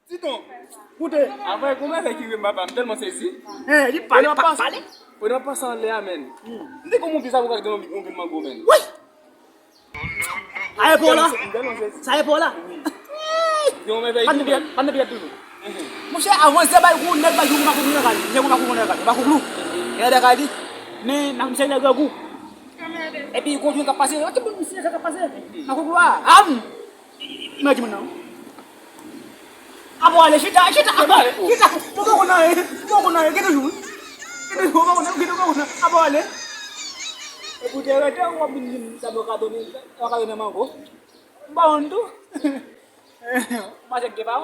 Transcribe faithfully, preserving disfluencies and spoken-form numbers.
Titon, koute. Apre, gon bagay ki rive m, papa, m tèlman sezi. Hein, li pale, pa pale. Prenan pase anlè a, menn. M te konn yon pye sa pou ka gen yon, yon pye mango, menn. Wi! Sa e pa w la? M tèlman sezi. Sa e pa w la? Gen yon mèvèy. Pann de piyèt, pann de piyèt toujou. Monchè, avan se bay gwo nèg bay gwo makout nan kay. Nèg gwo makout nan kay. Makout lou. Gen nèg kay li. Men, misye nèg grangou. Epi gwo joun k ap pase. Ki bon misye sa k ap pase? Makout lou a. Am! Imagine moun nan. Apa w ale, chita, chita, apa w ale, chita. Ou pa konn anyen, ou pa konn anyen, gen toujou. Gen toujou, ou pa konn, gen toujou, ou pa konn. Apa w ale. Epi w te rete, w ap vin di m sa mwen ka donnen, mwen ka donnen mango. M pa konn tou. Mache k gen pa w.